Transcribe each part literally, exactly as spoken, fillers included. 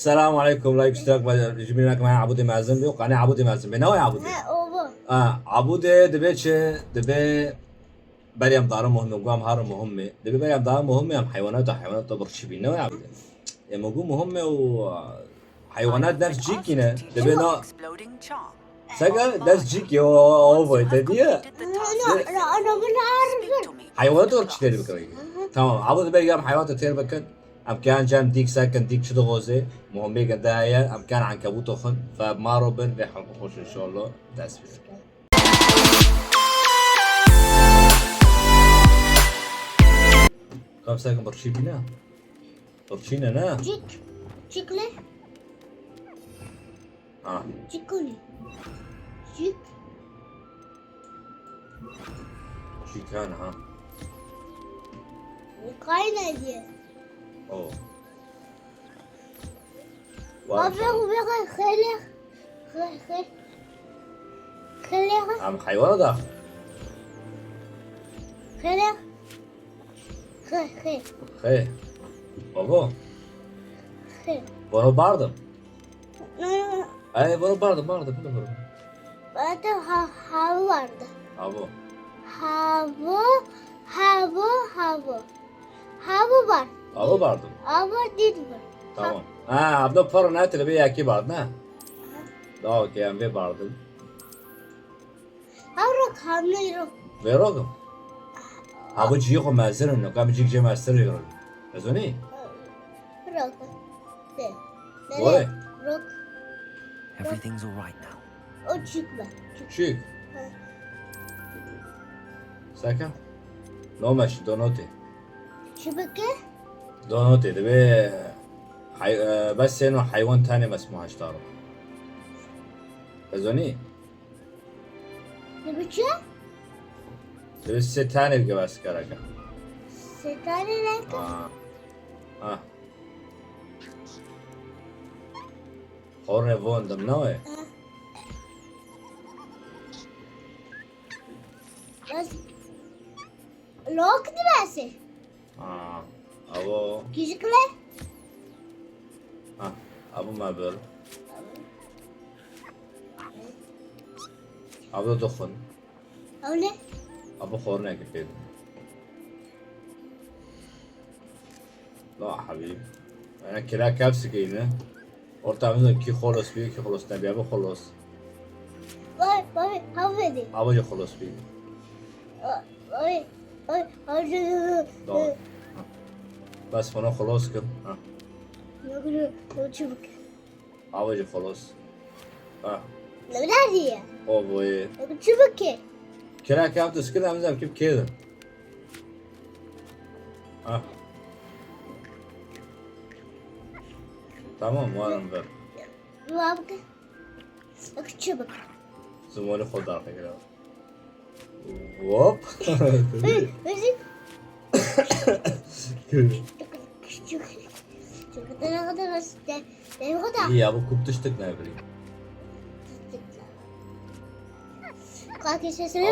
Selamun aleykum, like, iştirak ve jibîn rakim, Abûdê mezin bî, qanê Abûdê mezin bî. Ne wayê Abûdê? He, o bu. Ha, Abûdê dibe çi? Dibe berî em darin muhim, em gu em harin muhim me. Dibe berî em darin muhim me, em heywanat, heywanat da birçî bî. Ne wayê Abûdê? Em gu muhim me û, a, heywanat nefs cîkî ne. Dibe na Sega dest cîkî o, o, o, te diye. Heywanat da birçî têr bikin. Tamam, Abûdê dibe em heywanat têr bikin. Em kiyan cem dîk sekin, dîk çi dixoze, muhimmê ginde heye, em kiyan ankebût oxin, fe maro bin, vê helqe xweş inşallah, dest pê. Kam sekin birçî bîne? Birçî ne, ne? Cik. Cik ne? Ha. Cik ne? Cik. Cik ha, ha. Kayne diye. Oh. Abi, bu bir xêlê, xê-, xê-, xêlê. Em heywana da. Xêlê. Xê, xê. Xê. Babo. Xê. Bunu bardım. Ay, bunu bardım, bardım, bunu bardım. Bende ha-, havu vardı. Havu. Havu, havu, havu. Havu var. Havu vardı. Havu değil mi? Tamam. Ha, abla para ne tele bir yaki vardı, ha? Daha okey, ben bir vardım. Havrok, hamle yok. Verok. Havu cihê xwe mezin in, kam cîk cê meztir in. Ez onî? Rok. De. Oy. Rok. Everything's all right now. O çik be. Çik. Seka? No meş, donotê. Çi bike? Donotê, dibe hay-, e, bes sêno heywan tenê mes muhaştaro. Ez onî? Dibe çi? Dibe sê tenê bike bes kereke. Sê tenê neke? Ha. Ha. Xornê von dim, ne wê? Ha. Bes lok dibese. Ha, avo. Kîjikle? Ha, avo me bir. Avo dixwin. Ew ne? Abi xorneke pê de. La hebîb. Ene kira kevsikeyne. Orta min kî xolos bî, kî xolos nebî, abi xolos. Vay, vay, havedi. Abi jî xolos bî. Vay, vay, havedi. Doğru. Ha. Bes bunu xolos kim. Ha. Yok, yok, yok, çabuk. Ava jî xolos. Ha. Li vir heye. O boyê. Çi bike? Kira kevt skir em zem kim kêdin. Ha. Tamam, warim ver. Wa bike. Ek çi bike? Zimanê xwe darxekira. Hop. Hey, hey. İyi ya, bu kup tiştik ne bileyim.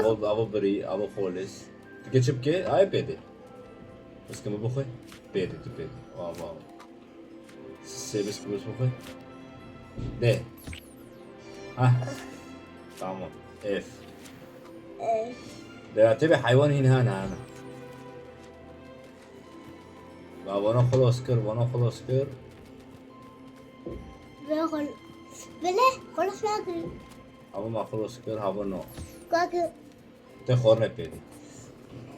Avo, avo biri, avo polis. Dike çipke, ay pedi. Eskimi bu koy. Pedi, tu pedi. Avo, avo. Sê biskût bixwe. De. Hah. Tamam. Ev. Ev. De ya tebê heywan hîn hene, hene. Va vana xelas kir, vana xelas kir. Ve xol-, bile xelas nakir. Ama ma xelas kir, hava no. Kaki. Te xorne pêdî.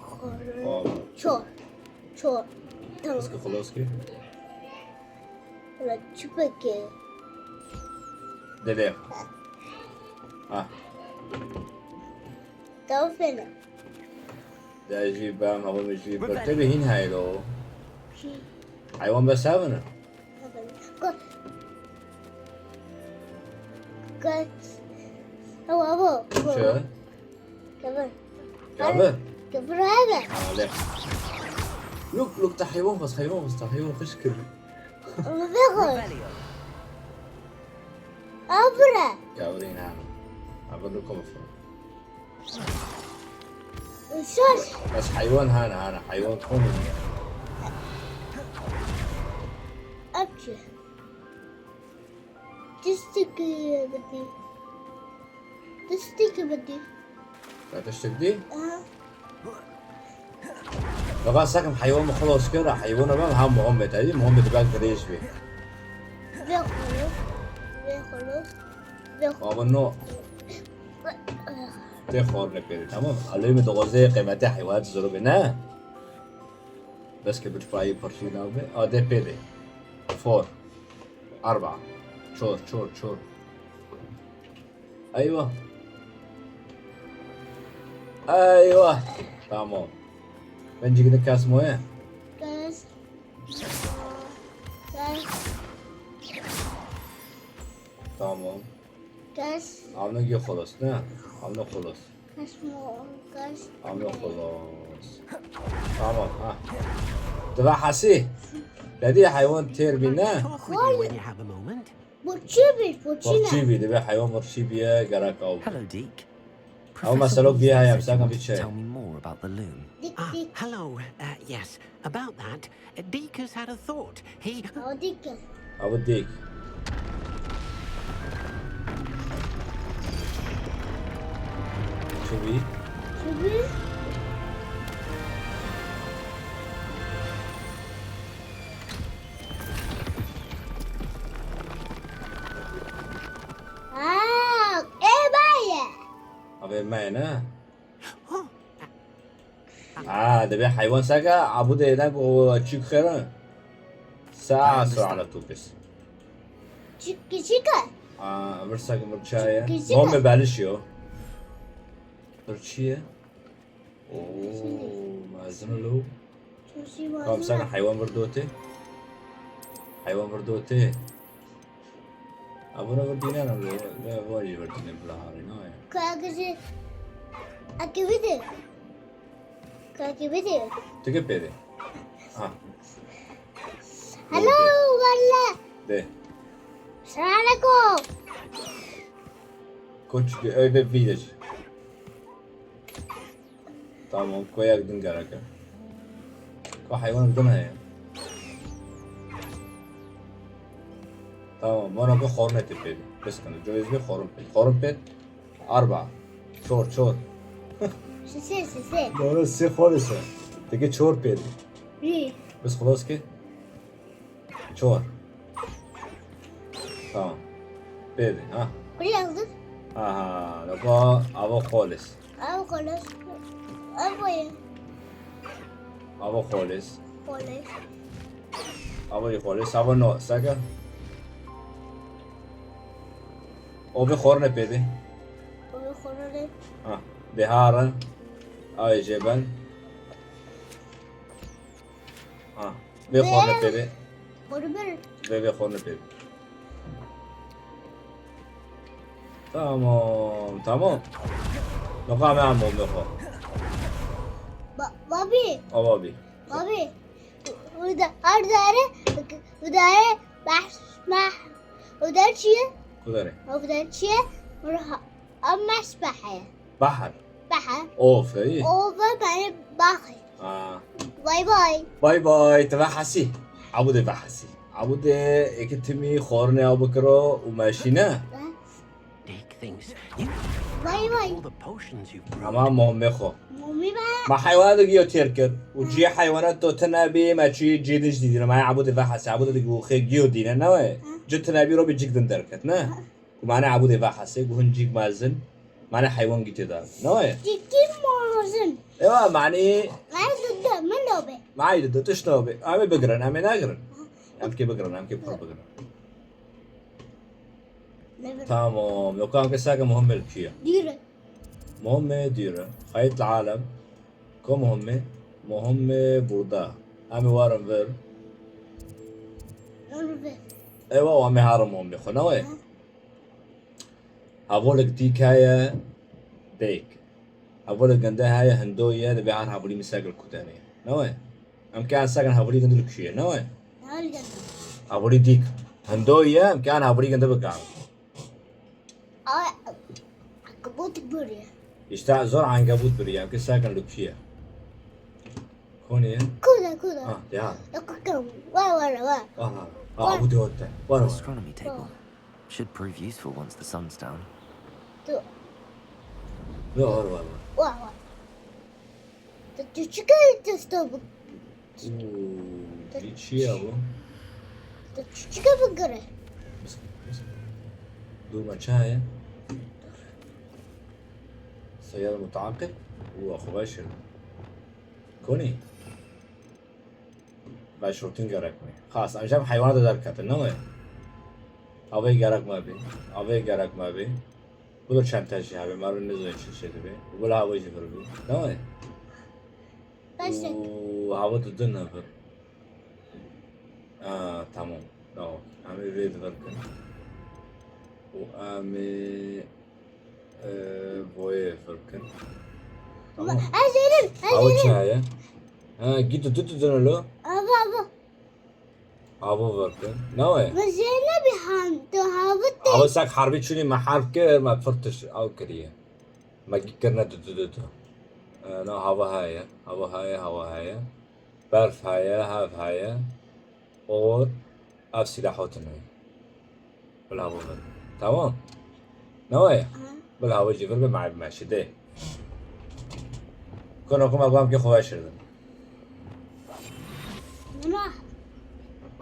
Xorne. Ava. Çor. Çor. Tamam. Eski xelas kir. Ulan çipeke. Dede. Ha. Tamam fena. De jî bem, hava min jî bir tebê hîn heylo. Çi? Heywan bes hevin. Kaç. Ew avo. Çi? Kevir. Kevir? Kevir eve. Ale. Luk, luk, ta heywan xwest, heywan xwest, ta heywan xweş kir. Vexwe. Avre. Kevir înan. Avre luk xweş. Şaş. Bes heywan hane, hane, heywan komik. Apçı. Tiştekî bidî. Tiştekî bidî. Te tiştek dî? Aha. Baba, sekim heywan min xilas kir, heywana ben ha Muhammed, heyî Muhammed belki dirêj bê. Vê xulus, vê xulus, vê xulus. Baba, no. Tê xor ne pêrê, tamam. Alê min dixwaze qîmetê heywanat zor be, ne? Bes ke bir payî pirtî navbe. A, de pê de. For. Arba. Çor, çor, çor. Eyvah. Eyvah. Tamam. Bence gidin kes moye. Kes. Kes. Tamam. Kes. Amna gö xolos, ne? Amna xolos. Kes mo, kes. Amna xolos. Tamam, ha. Dibe hesî. Dedi heywan têr bî, ne? Talk with you when you have a moment. Borçî bî, borçî ne? Borçî bî, dibe heywan borçî bî, gerek ew. Hello, Deek. Ama Professor mesela Weasley bir hayal, said you sen wanted bir to şey. Tell me more about the loom. Dik, ah, dik. Hello. Uh, yes. About that, uh, Deek has had a thought. He... O Deek. Abi Deek. Çubi. Çubi. Aa, e, baye. Abi me ne? Ha, dibê heywan seke, abû de êden ku çîk xêr e. Sa, sa ala topis. Çîk, çîk e? Ha, vir seke vir çaye. Çîk, çîk e? Mom me beliş yo. Vir çi ye? Oo, mezin lo. Kam seke heywan vir dotê. Heywan vir dotê. Abone vir dîne ne, ne, ne, ne, jî vir dîne bila harî, ne ya. Kagizî. Aktivite. Kagizî. Tike pêde. Ha. Hello, valla. De. Selam aleykum. Koç, öyle bir video. Tamam, koyak din gerek e. Ka heywan din heye. Tamam, bana bir hornet pedi. Bes kana, coyuz bir horun pedi. Horun ped, arba. Çor, çor. Sise, sise. Doğru, si horun ise. Peki çor pedi. İyi. Bes xelas ki. Çor. Tamam. Pêdê, ha. Kurê hazir. Aha, leba ava xolis. Ava xolis. Ava ye. Ava xolis. Xolis. Ava ye xolis. Ava no, seke. O bir xorne pêdê. O bir xorne. Ha, dehara. Ay ceben. Ha. Vê xorne pêdê. Vê, vê xorne pêdê. Tamam, tamam. Noqa me amo vê xo. Ba-, babî. A babî. Babî. Uda, ardare, udare, bah, bah. Udar çiye? Kudare. Udar çiye? Ruha. Ama sbahe. Bahar. Bahar. Of, iyi. Of, yani bahar. Ha. Bay bay. Bay bay, te ve hesî. Abû de ve hesî. Abû de eki timî xorine abû kiro û meşîne. Deek thinks you... Bay bay. All the potions you've brewed. Ama momê xo. Momî be. Ma heywana de giyo têr kir. Û cihê heywana to tine bî, me çûyî cihê din jî dîne. Ma abû de ve hesî. Abû de giyo xê giyo dîne, ne we? Hı. Ci tine bî, ro bî cik din derket, ne? Hı. Ku mane abû de ve hesê, ku hin cîk mezin, mane heywan gî tê de. Ne waye? Cîkî mezin. Ewa, mane. Mane dide, min dobe. Mane dide, tişt nabe. Em ê bigirin, em ê negirin. Em kê bigirin, em kê pir bigirin. Negirin. Tamam, yok, em kê seke muhim el kî ye? Dîre. Muhim e dîre. Xeyt li alem. Ko muhim e? Muhim e burada. Em ê warin vir. Warin vir. Ewa, em ê harin muhim e. Xwe ne waye? Ha. Hevolek dîk heye, dêk. Hevolek ginde heye, hindoyî ye, dibê her hevolî min segil kudenê. Ne we? Em kê segin hevolî ginde li kuyê, ne we? Hevolî ginde. Hevolî dîk. Hindoyî ye, em kê hevolî ginde bikarin. Ay, ankebût biriye. İşte zor ankebût biriye, em kê segin li kuyê. Konê? Kuda, kuda. Ha, ya. Yok, yok, yok. Var, var, var. Aha. Ha, bu diyor te. Var, var. Astronomy table. Var. Should prove useful once the sun's down. Tu. Yok, var var var. Wa wa. Tu tu çıkar testa bu. Uuu, çi ya bu? Tu tu çıkar bu göre. Dûma çi heye? Seyyar mutaqib û xweş in. Konî? Veşotin gerek me. Xas, em jî heywana de derketin, ne wê? Avê gerek me bî. Avê gerek me bî. Bu da çente jî hebe, merû nizî çi şey dibe. Bu la avê jî vir bî. Ne wê? Başla. Û hava didin hebe. Aa, tamam. Tamam. Em ê vê di vir kin. Û em ê, e, boyê vir kin. Tamam. Ez erim. Ez Awa erim. çaye. Ha, git tu tu tu lo. Ava ava. Avo vir kin. Ne wê? Ve Zeynep han tu havut de. Awa sak harbi çûnî me harb kir, me pir tiş aw kiriye. Me gî kirine tu tu tu tu. E, no, hava heye. Hava heye, hava heye. Berf heye, hev heye. Or, ev sîlah hotin heye. Bila hava vir. Tamam. Ne wê? Bila hava jî vir be, me meşi de. Kono kuma guam ki xweş şirdin. Ama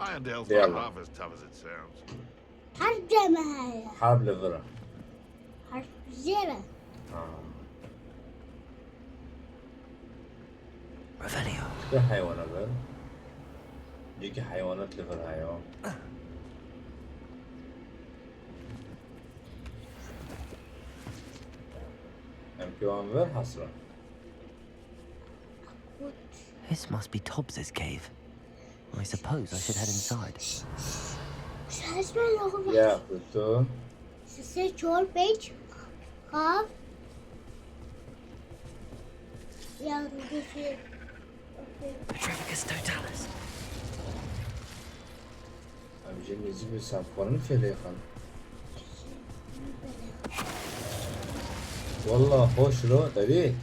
Lyondell's Yeah. not half as tough as it sounds. her cemahe. Harb li vir. Her zere. Ha. Revelio. Çi heywana vir? Cîkî heywanat li vir heye. Em pê wan vir hesra. This must be Tobbs's cave. I suppose I should head inside. Saçma lafı. Ya kutu. Size çor pek. Kav. Ya bir şey. Petrificus totalis. Em jî nêzî bir safxwanin fêlê xan. Wallah hoş lo, tabii.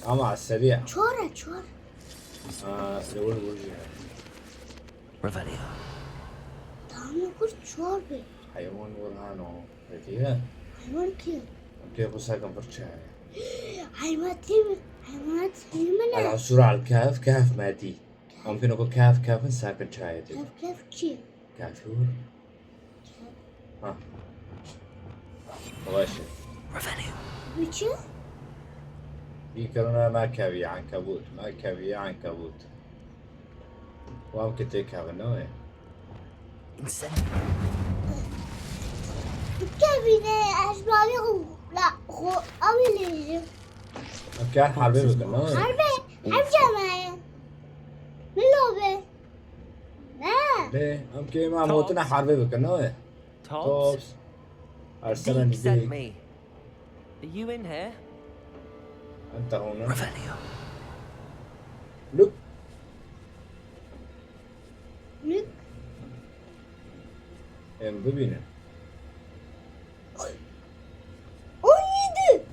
Ama seriye. Çor e çor. Aa, sewil vurji. Revelio. Tamam kur çor be. Heywan vur hano. Tabii ya. Hayvan kim? Em pê xwe sakin bir çaye. Hayvan kim? Hayvan kim ne? العثور على الكهف، كهف ماتي. Em pê xwe kehf kevin sakin çaye tê. Kef kef kim? Kafur. Ha. Xweş e. Revelio. Biçi? Bîkirina me kevî enkebût. Me kevî enkebût. Wan ki tê kevin, ne wê? Incendio. Kevine ez bavê xwe la xwe avê lêjim. Em kar herbê bikin, ne wê? Harbe, her cemaye. Milo be. Ne? Lê, em kê me motina herbê bikin, ne wê? Tobbs. Tobbs. Arsene Deek sent Deek. Me. Are you in here? Ente hûne. Revelio. Look. Lük. Em bibînin. On yedi.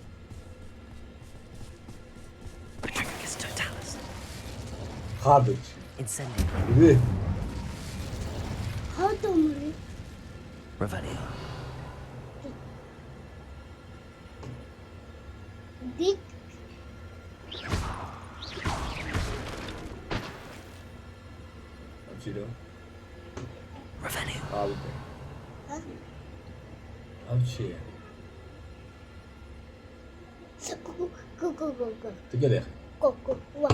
Petrificus totalis. Xardic. Incendio. Bi. Hat omuri. Revelio. Dik. Em çî lo. Revelio. Abi. Ha? Ev çi ye? Ku ku ku ku ku. Tu gelê. Ku ku wa.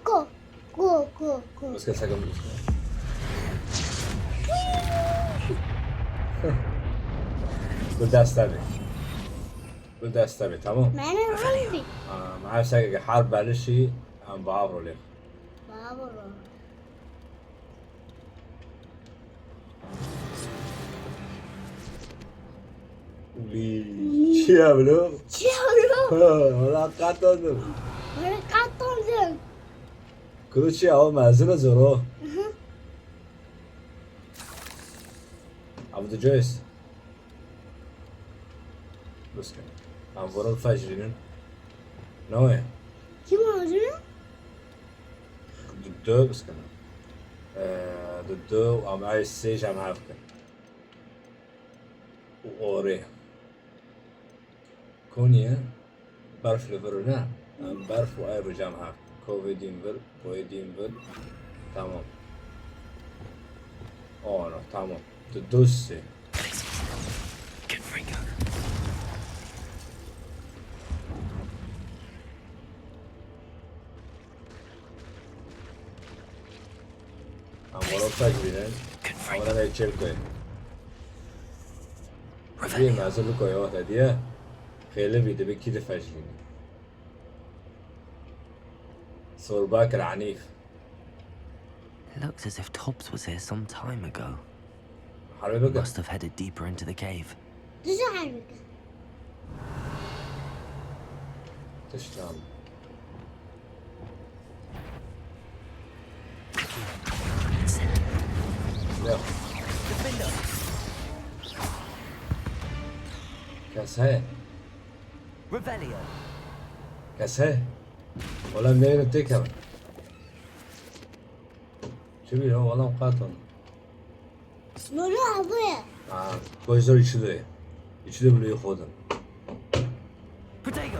Ku ku ku ku. Bas kes hekem bas kes. Bi dest te bê. Bi dest te bê, tamam. Mene randi. Aa, ma ev seke ke harb belişî, em bi avro lê. Bavro. Ulî. Çi ye bilo? Çiğ. Ha, wala qatandim. Bana katlandım. Kuru çi ye? Ama mezin e zor o. Abi de Joyce. Bas kes. Em vurun fecrînin. Ne wê? Kim öldü? Di du biskine. Ee, di du, em ay sê jî em hev kin. Orê. Koniye berf li vir ne? Em berf û ev ricam ha. Kovê dîn vir, kovê dîn vir. Tamam. Ora, tamam. Tu dost. Good finger. Amora fek bînin. Amora ne çêl koyê. Bî mezin li koyê wexte diye. Xêli bî dibe kî difejrîne. Sorba kir Hanîf. Looks as if Tobbs was here some time ago. Harbi bike. Must have headed deeper into the cave. Dija herbike. Tiştan. Yok. Kes heye. Revelio. Kes heye. Ola neyre têkeve. Çi bî ya, wala qaton. Nuri abi. Ha, koy zor içi de. İçi de bile yok oğlum. Protego.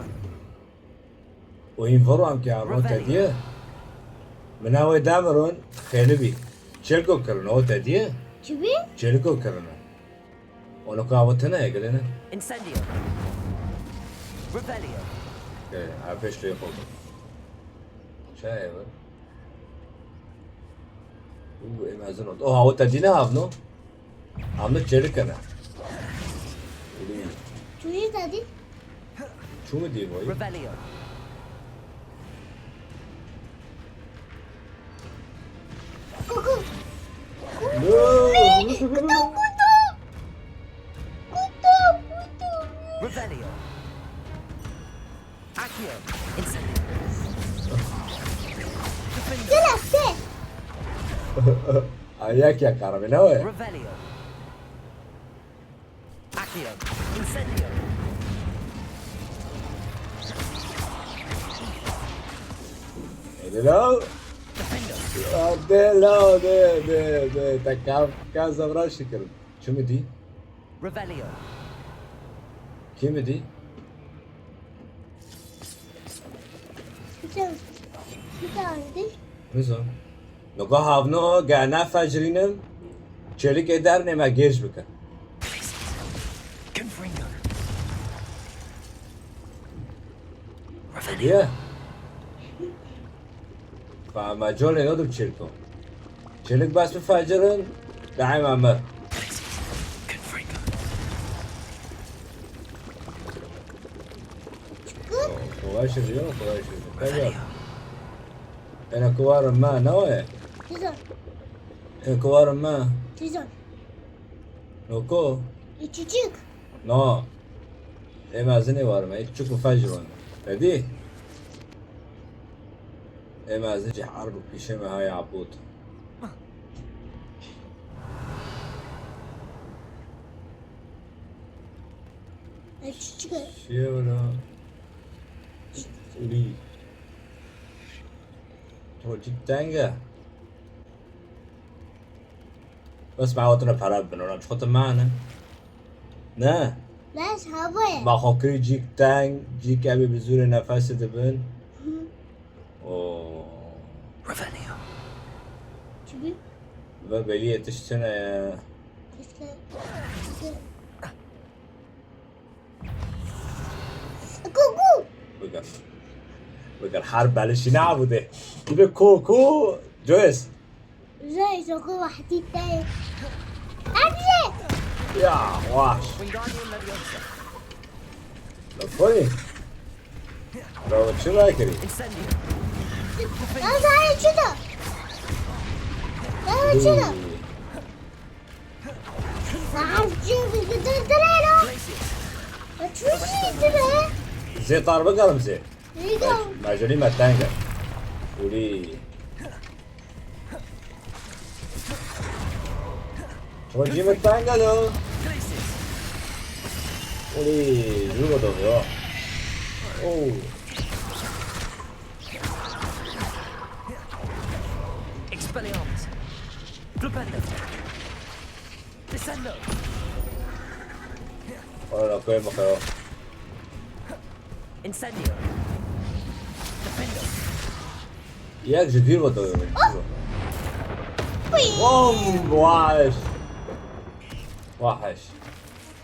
O invoro am ki ama te diye. Mina ve damiron xêli bî. Çelko kirin o te diye. Çi bî? Çelko kirin. Onu kavutuna eglene. Incendio. Revelio. Okay, I pushed it over. Çay evi. Uu, em mezin oldu. Oha, o te dîne havno? Havno çelik kene. Çuji te dî? Çu mu dî boy? Revelio. Kuku. No. Kutu, kutu. Kutu, kutu. Revelio. Accio. Incendio. Gel, gel. Ayak yakar bile o. Revelio. Accio. Incendio. Hello. Defendo. Hadi la, de, de, de. Takam, kaza bırak şükür. Çi mi dî? Revelio. Kî mi dî? Güzel. Güzeldi. Nizam. Noga havno, gana fecrînim. Çelik eder nema gêj bikin. Confringo. Revelio. Diye. Fa ma colê no dim çêlko. Çêlik bas bi facirin, daima mir. Kolay şey yok, kolay şey yok. Tabii. Ena kuvarım ma, ne o ya? Güzel. Ena kuvarım ma. Güzel. Noko? Küçücük. No. Ê mezinê warime, ê çik û fecr wan. Te dî? Ê mezin jî herb û pîşê me hay abût. Ê çik e? Şiye wala. Ulî. Tocik teng e. Bes me hawtine pere bibin, ona çiqotin me ne? Ne? Bes hava ye. Ma xwe kirî cîk teng, cîk em ê bi zûrê nefesê dibin. Hı. Oo. Revelio. Çi bî? Ve belî yetiştine ye. Tişte. Kuku. Bigir. Bigir, her belişî ne abude. Dibe kuku, Joyce. Joyce, kuku wahdi te. Hadi. Ya, waş. Wingardium Leviosa. La koy. Bravo, çi rakirî? Incendio. Ya, zahir çi de? Ya, çi de? Zahir çi de? Dur, dur, dur. Ya, çi de? Zê tar bikarim zê. Mec-, meclî me teng e. Ulî. Çima cî me teng e lo? Ulî, jû bo dov yo. Oh. Expelliarmus. Flipendo. Descendo. Ora koyma kayo. Incendio. Defendo. Yek ji dîr ve dawê min. Bom! Weş! Weş!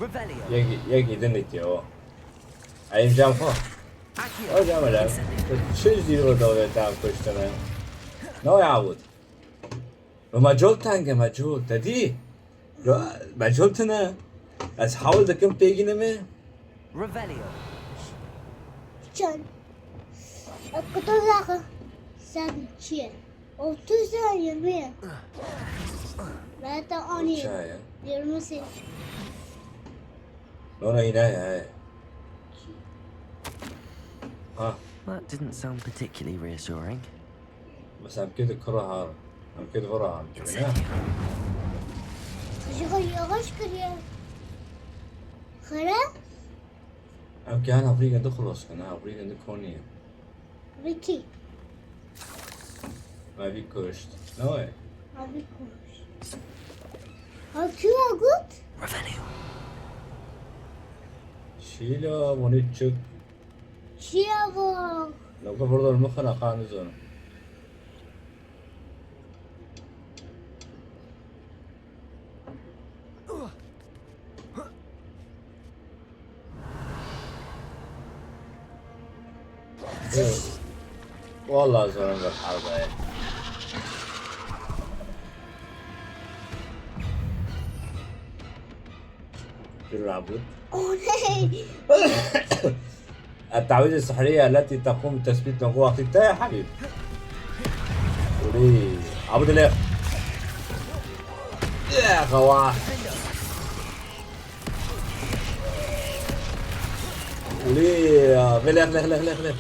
Revelio. Yek, yek îdin itiyo. Eyim cam xo. Accio. O cam lan. Incendio. Çi ji dîr ve dawê tam kuştine. Ne o yavut? Lo mecol tenge mecol. Te dî? Lo mecol tine. Ez hawil dikim pêgînime. Revelio. Çend? Kutu zaxı. Sen çiye? Otuz ya yirmi ya. Ben de on yıl. Çaya. Yirmi sekiz. Lo ne yine ya. Ha. That didn't sound particularly reassuring. Bes em kê di kura har. Em kê di vira har. Ji xwe yavaş kiriye. Xere? Em kê han Afrika di xulos kine, Afrika di koniye. Vicky. Me vî kuşt. Ne we? Me vî kuşt. Ha, kî wa got? Revelio. Şîla, monî çik. Çiya vo? Loko vurdor mixin, aqan nizon. Vallahi zorum bir harbe. Dur labut. Oley! التعويذة السحرية التي تقوم بتثبيت نقوة أخيك. يا حبيبي. ولي. عبد الله. يا خوا. ولي. بلي، خلي، خلي، خلي، خلي.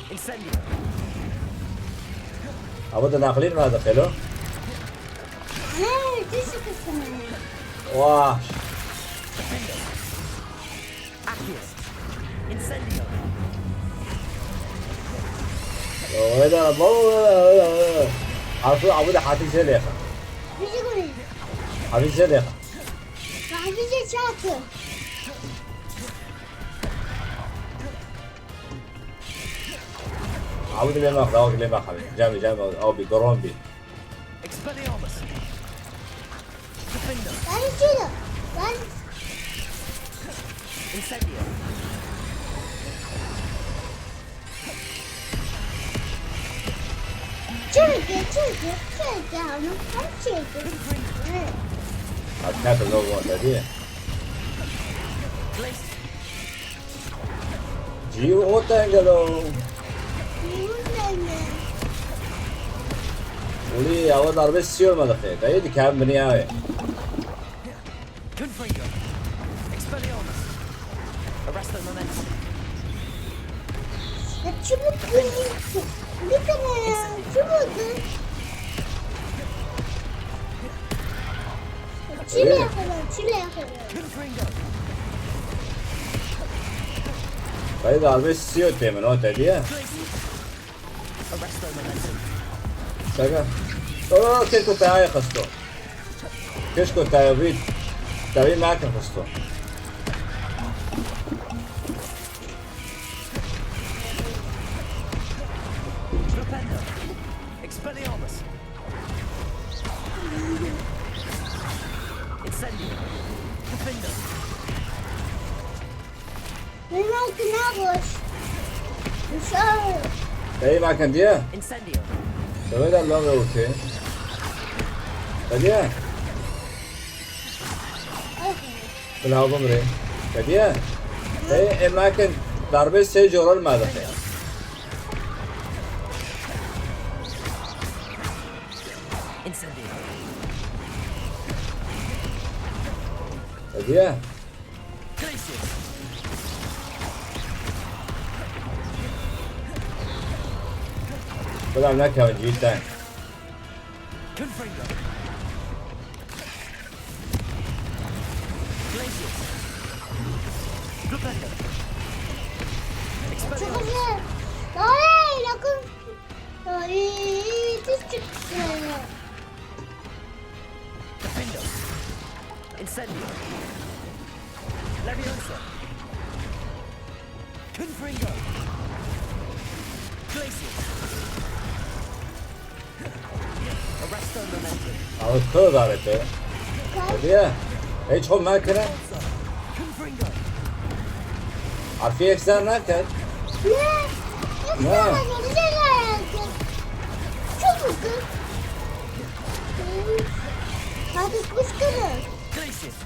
عبد الله، خلينا هذا خلو. Hey, this is the one. واه. Accio. Incendio. ولا، ولا، ولا، ولا. عارفين عبود حافظ زليخة. بيجي يقول لي. حافظ زليخة. حافظ زليخة. عاود لي ماخذ، عاود لي ماخذ. جامي، جامي، أو بي، قرون بي. Expelliarmus. Defendo. Lan şunu. Lan. Incendio. Çekil, çekil, çekil hanım, çekil. Good grief. Evet. I've never know what that is. Glacius. Cî û tengelo. Cî û tengelo. Ulî, ew darbe sîyor me dixê. Dayê dikevin binî ew ê. Confringo. Expelliarmus. Arresto Momentum. Çi bu? Bir tane ya. Çi bu? Çile yapalım, çile yapalım. Confringo. Dayê darbe sîyor tê min, o te diye. Arresto Momentum. Şaka. Oh, keşke tayê xisto. Keşke tayê vî, tayê nakin xisto. Defendo. Expelliarmus. Incendio. Defendo. Benim altına boş. Dışarı. Hey, bakın diye. Incendio. Şöyle de lan, okey. Hadi ya. Ay. Bila bimrê. Kediye? Ê, ê me kin darbe sê coran me dixê. Incendio. Kediye? Glacius. Bila nekewin cî te. Confringo. Glacius. Defendo. Expelliarmus. Çok güzel. Ay, yakın. Ay, tuz çıktı. Defendo. Incendio. Leviosa. Confringo. Glacius. Arresto Momentum. Ew kir darê te. Hediye. Hiç xwe mekire. Confringo. Harfî ekstra neket. Ne? Ne? Çok uzun. Hadi kuşkırın. Glacius.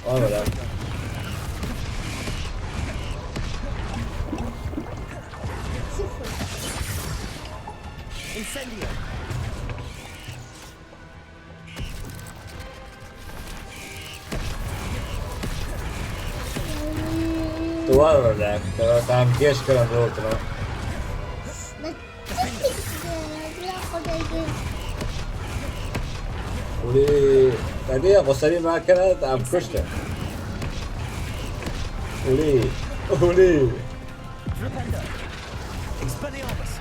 Al böyle. Sıfır. Incendio. Tu var öyle. Tamam, geç kalan yolcuna. Bak, çok güzel. Biraz o da iyi. Ulî. Hediye, xwe serî mekire, em kuştin. Ulî. Ulî. Flipendo. Expelliarmus.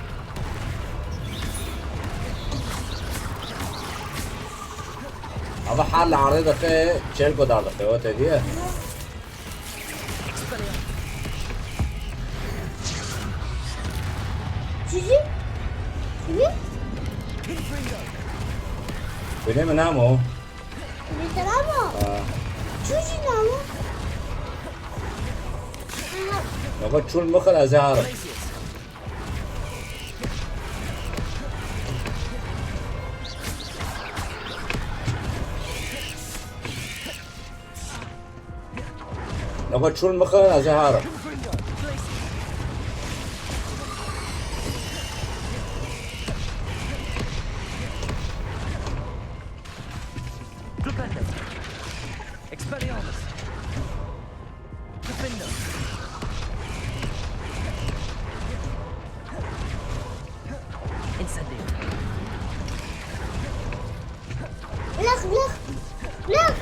Ama her li arê dixe, çêl godar dixe, o te diye. Expelliarmus. Sizi? Sizi? Confringo. Bine mi namo? Bitiramo. Ha. Sizi namo? Baba çul mixir ez ê harim. Glacius. Baba çul mixir ez ê harim. Confringo. Glacius. Flipendo. Expelliarmus. Defender. Incendio. Lak, lak. Lak.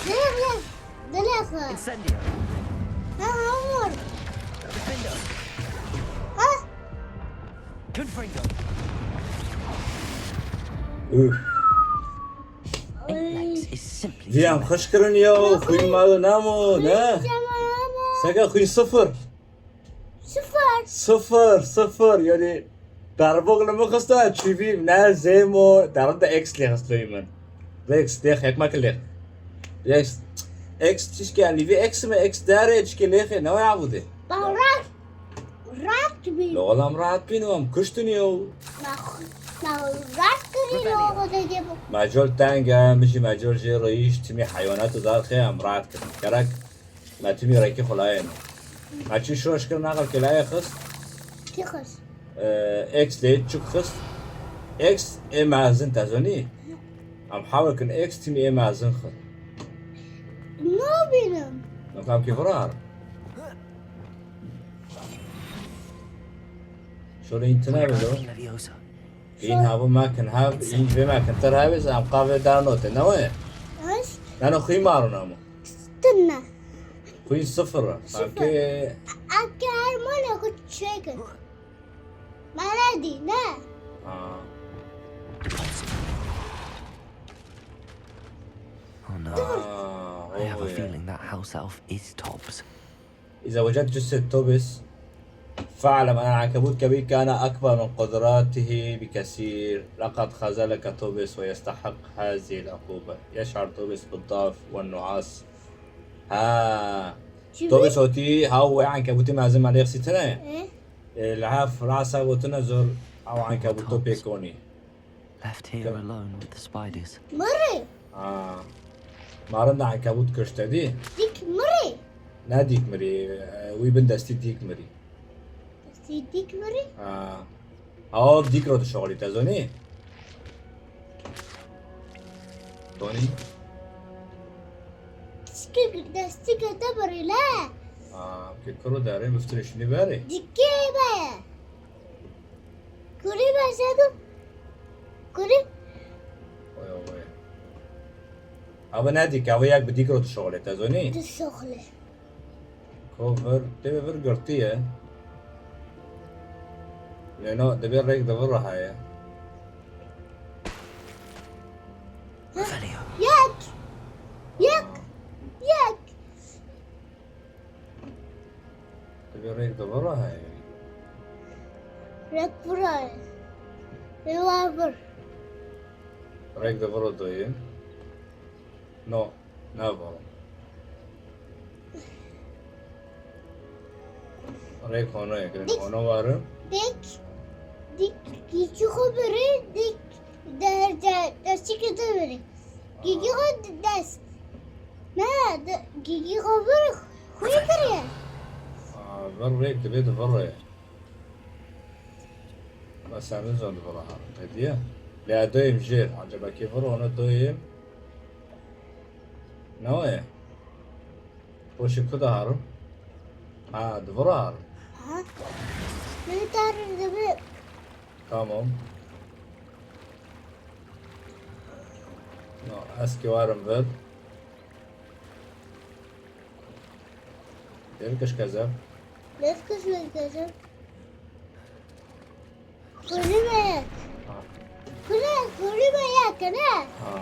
Lak, lak. Lak. Incendio. Ha, Umar. Defender. Ha? Confringo. Üf. Eight legs is simply Vî em xweş kirin ya, xwîn me namo, ne? Tamam. Seke xwîn sıfır. Sıfır. Sıfır, sıfır. Yani derbok li min xista çivî ne zêmo, derin de X lê xist vê min. X lê xekmek lê. X. X çişke yani vî X mi X dere çişke lê xê ne ya bu de. Ben rahat. Rahat bir. Lo olam rahat bin, em kuştin ya. Ben, ben rahat bir yol dedi bu. Mecol tenge, min jî mecol jê reyîş, timî heywanat û dar xê em rahat kirin. Gerek me timî rekî xulayên. Me çi şoş kir, naxir kelayê xist. Kixis. Ee, X lê çik xist. X ê mezin te zonî. Em hawir kin X timî ê mezin xist. Ne benim? Em kam kî xurar. Şöyle intine bilo. Leviosa. În hevû mekin hev, în vê mekin ter hevê, em qavê dar note, ne wê? Aç. Nano xî marû namo. Tınne. Xî sıfır. Sanki Ake her mala ku çekin. Bana di ne? Ha. Oh no. Ha, I have a o ya. Feeling that house elf is Tobbs. إذا وجدت جثة توبس فاعلم أن العنكبوت كبير كان أكبر من قدراته بكثير. لقد خذلك توبس ويستحق هذه العقوبة. يشعر توبس بالضعف والنعاس. ها. Çivi. Tobis otî, ha, wê enkebûtê mezin me lê xisîtine. E? Ê, li hev rasa gotine zor, ew enkebûto pêk konî. Left here alone with the spiders. Mırı. Ha. Marin de enkebût kuşte dî. Dik mırı. Ne dîk mirî, e, wî bin destî dîk mirî. Destî dik mırı. Ha. Ew dîk ro dişoxilî, te zonî? Zonî? Destî, destî kete mırı le. Ha, ke kuro derê biftirê şinî berê. Dikê be. Kuri be sedu. Kuri. Oy, oy. Ew ne dîk, ew yek bi dîk ro dişoxilê, te zonî? Dişoxilê. Ko vir, tê ve vir girtî ye. Lê no, divê rêk di vir re heye. Revelio. Yek. Yek. Yek. Di vira heye. Rek vira ye. Ê wa vir. Rek di vira doyê. No, ne vira. Rek hono ye, kirin Dik. Hono warin. Dik. Dik. Gîkî xwe birê, dik. De, de, de, çikê te birê. Gîkî xwe de, dest. Ne, de, gîkî xwe vir, xwe kiriye. Aa, vir rek dibe di vira ye. Bes em nizan di vira herin. Qediye. Lê doyêm jêr. Acaba kê vira ona doyêm? Ne ye? Poşê ku de herin? Ha, di vira herin. Ha? Ne tarif dibe? Tamam. No, ez ki warim vir. Dêr kişkeze. Dêr kişkeze. Kulübe. Ha. Kule, kulübe ya kene. Ha.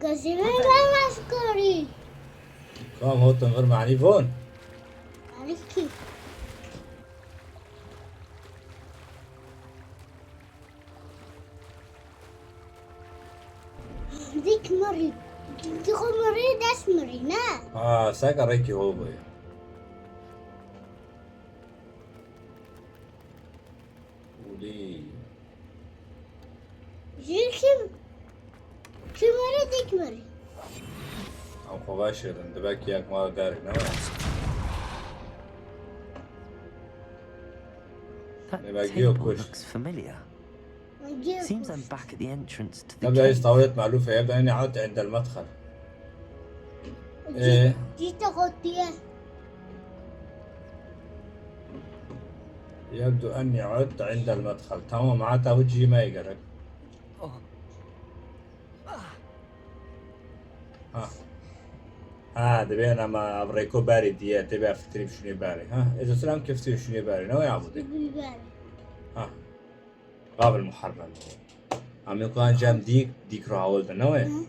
Gazime ben maskori. Kam hotin vir mani von? Aliki. Dik mirî. Dik xwe mirî, dest mirî, ne? Ha, seka rêkî ho bûye. Ulî. Jî kim? Kim mirî, dik mirî. Ew xwe veşêrin, dibe ki yek mala derê, ne? That Ê, bagi yok, table kuş. Looks familiar. Seems I'm back at the entrance to the Tabii, cave. Tawalet maluf, yebda enni ad indel medxel. Ee? Cî-, cî te xotiye. Yebdu enni ad indel medxel. Tamam, ma tavu cî me gerek. Oh. Ha. Ha, dibê ena ma ev rêko berê diye, tê be fitirî şûnê berê. Ha, ez selam kiftirî şûnê berê. Ne ya bu de? Biber. Ha. Qabil muharrem. Em ê ku an cem dîk, dîk re hawil de, ne wê? Hı.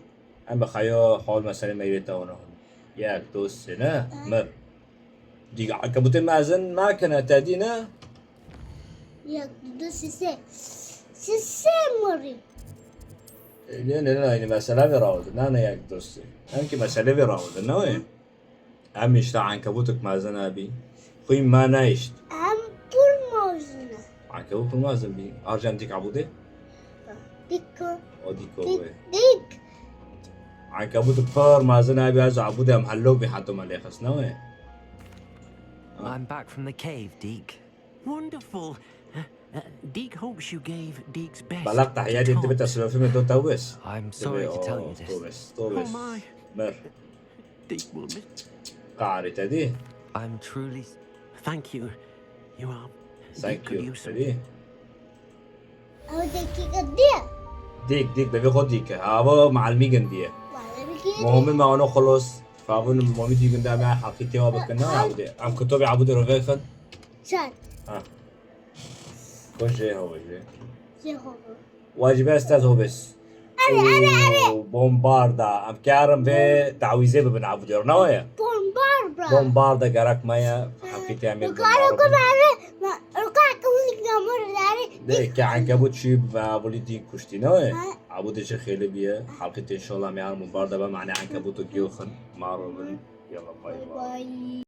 Em bi xeyo hol meselê meyrê te ono. Yek, du, sê, ne? Hı. Mir. Dîk ankebutê mezin nakine, te dî, ne? Yek, du, sê, sê. Sê, sê mirî. E, ne, ne, ne, aynı mesele vê rawidin. Ne, ne, yek, du, sê. Em ki mesele vê rawidin, ne wê? Hı. Em işte ankebutuk mezin abi. Xwîn me neyişt. Em pir mezin e. Ankebut pir mezin bî. Arjen dîk abûdê? Dîk. O dîk o Dîk, wê. Dîk. Ankebutuk pir mezin abi, ez abûdê em hello bî, heta me lê xist, ne wê? I'm back from the cave, Deek. Wonderful. Uh, uh, Deek hopes you gave Deek's best Belak to tahiyatê dibe Tonks. Teslofî me do tewbes. I'm sorry to tell you this. Tobes, tobes. Oh my. Mer. Deek will miss. Qarî te dî. I'm truly. Thank you. You are. Thank you. Deek could use some. Te dî. Ew dekî diye. Dîk, dîk, devê xwe dîk e. Ava malimî gindiye. Malimî gindiye. Muhammed me ano xelos. Favun momî dî ginda me heqî têwa bikin. Ne abûdê. Em kitobê abûdê ro vexin. Çar. Ha. Ko jê hawa jê. Jê hawa. Wacîbe ez tez hobes. Are, are, are. Oo, bombarda. Em karin vê tawîzê bibin abûdê ro. Ne ye? Bombarda. Bombarda gerek me ye. Heqî tê em ê Kara bombarda. Ku bari. Ruka kıvırcık yağmur dari. De ke ankebut çî ve avulî dîn kuştî, ne ye? Ha. Abûdê çi xêlê bîye. Heqî tê inşallah me yan bombarda be, mane ankebuto giyo xin. Maro bin. Yalla bay bay. Bay bay.